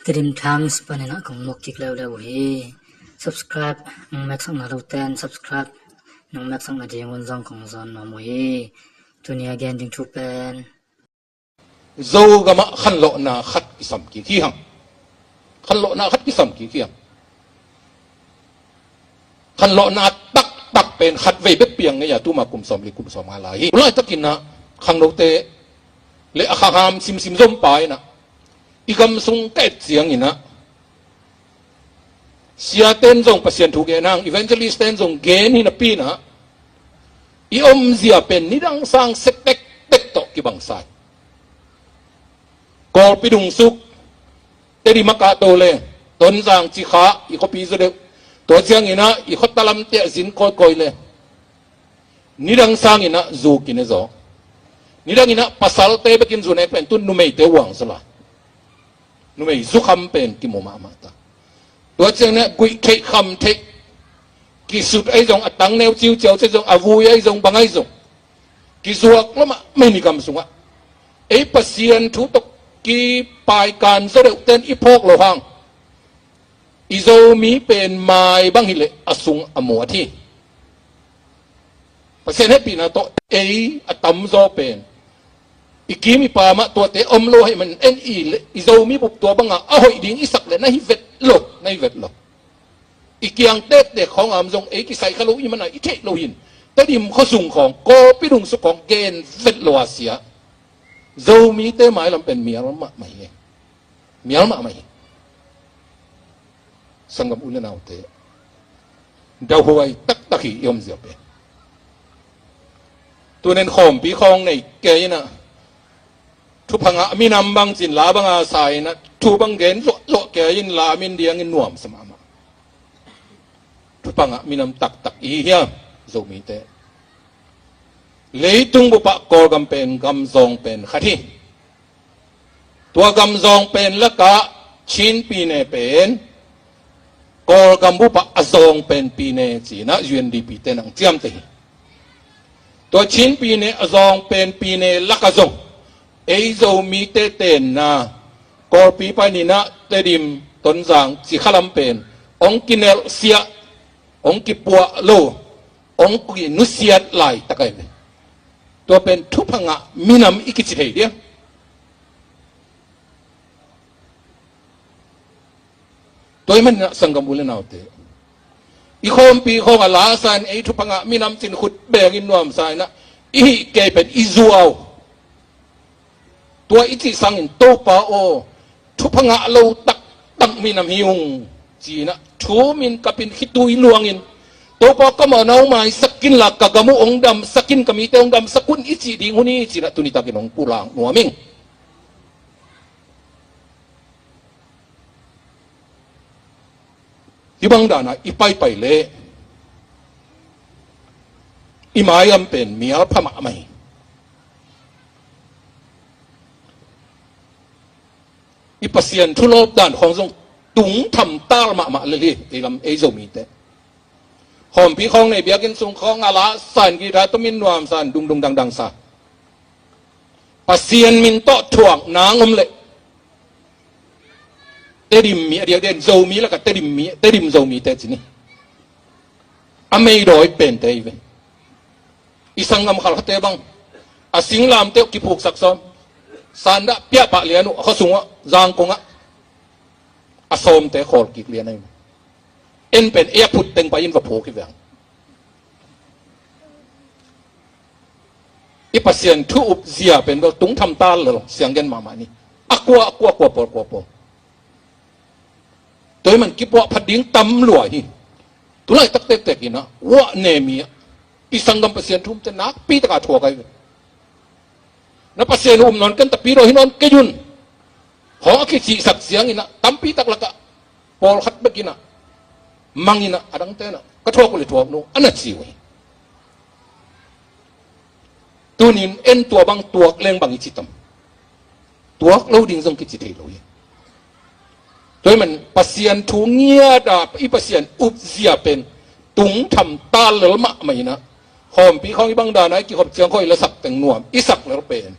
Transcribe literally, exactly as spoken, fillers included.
Tedim Times panin ah kong muak kik leuleu uh hi. Subscribe nong meksak na lote in subscribe nong meksak nadingun zong kong zawn nuam uh hi. Tuni a gen ding thu pen Zogamah khanlawhna khat kisam kik hi hang. Khanlawhna khat kisam kik hi hang. Khanlawhna taktak pen khatvei bek piang ngei a, tuma kum sawm li kum sawm nga lai hi. Tulai takin ah khangnote le a khangham simsim zom pa in ah i gam sung ka et ciangin ah siaten zong Pasian thu gen hang, evangelist ten zong gen hi napi in ah i omzia pen nidang sang se tektek tawh kibangsa hi. Kawlpi dungsuk, Tedim a kahto le Tonzang, Cikha, i khuapi zaw deuh, tua ciangin ah i khuata lamte ah zin kawikawi le nidang sangin ah zu kine zaw. Nidangin ah pasalte bekin zu nek pen tun numeite uang zaw lai. Numei zukham pen kimu mahmah ta. Tua ciangin ah guih theih kham theih, kisut ahi zong, a tangneu ciuciau ahi zong, a vui ahi zong, bang ahi zong kizuak lua mahmah hi. I gam sungah ei Pasian thu tawh kipaikan zaw deuhten i phawk loh hang i Zomi pen mai bang hileh a sung a muat hi. Pasian hehpihna tawh ei a tamzaw pen i kim i pam ah tuate om lo ahih manin en i le i Zomi bup tua banga a hoih ding i sak le na hi vet lo, na hi vet lo. I kiang tektek khawng a om zong ei kisai kha lo i mana i theih lo hin, Tedim khuasung khawng, Kawlpi dungsuk khawng gen vet lo a sia. Zomite mailam pen mial mahmah hi. Mial mahmah hi. Sanggam u le naute, dauhuai taktak hi i omzia pen. Tunen khawmpi khawng nei kei in ah thupha ngah minam bangcin la banga sa in ah thu bang gen zuahzuah kei in la min diangin nuamsa mahmah. Thupha ngah minam taktak i hi hiam? Zomite, leitung bupah Kawlgam pen gam zawng pen khat hi. Tua gam zawng pen lakah Chin pyine pen Kawlgam bupah a zawng pen pyine ci-in ah U N D P te nang ciamteh hi. Tua Chin pyine a zawng pen pyine lakah zong ei Zomite tenna Kawlpi panin ah Tedim, Tonzang, Cikha lam pen hong kinelhsiah, hong kipuah lo, hong kinusiat laitak ahi ve. Tua pen thupha ngah minam i kici thei diam? Tua ahih manin ah sanggam u le naute, i khawmpi khawng a la sa in ei thupha ngah minam cin khut bengin nuamsa in ah i hih kei pen i zuau. Tua i cih sangin Topa aw, thupha ngah lo taktak minam hi ung ci-in ah thu min kapin khitui luangin, Topa, ka mawhna hong maisak inla ka gam uh hong damsak in, ka mite hong damsak un i cih ding hun hi ci-in ah tuni takin hong pulak nuam ing. Hih bang dana i paipai leh i mailam pen mial pha mahmah hi. I Pasian thu lawp dan khawng zong tungtham tal mahmah lel hi. Ei lam, ei Zomite, khawmpi khawng nei, biakinn sung khawng a la sa in, guitar tomin nuamsa in, dungdung dangdang sa. Pasian min tawh thuak nang om leh Tedim mi, a diakdiakin Zomi lakah Tedim mi, Tedim Zomite ci ni. A meidawi pente hi ve. I sanggam khalkhate bang a singlamteh uh kiphuksak sawm, sandah piahpah lian uh a khuasung uh ah, Zangkong ah a sawmte khawl kik lian ahi ve. En pen ei a phut teng pai in va phuk hi veng. I Pasian thu upzia pen bel tungtham tal lel, sianggen mahmah ni. A kua, a kua, kua pawl, kua pawl. Tua ahih man kipuah phat ding tam lua hi. Tulaitak tektek in ah, uah ne mi ah, i sanggam Pasian thu umte nakpi taka thuak ahi ve. Na Pasian uh um nawn ken tapi daw hi nawn kei un. Hong a kicihsak ciangin ah tampi tak lakah pawlkhat bek in ah mang in ah, a dangte in ah ka thuak uh leh thuak nu a na ci uh hi. Tunin en tua bang tuak leng bang i ci tam? Tuak lo ding zong kici thei lo hi. Tua ahih man Pasian thu ngiat a i Pasian upzia pen tungtham tal lel mahmah in ah, khawmpi khawng i bang dana i kikhop ciang khawng i lasak teng nuam i sak lel pen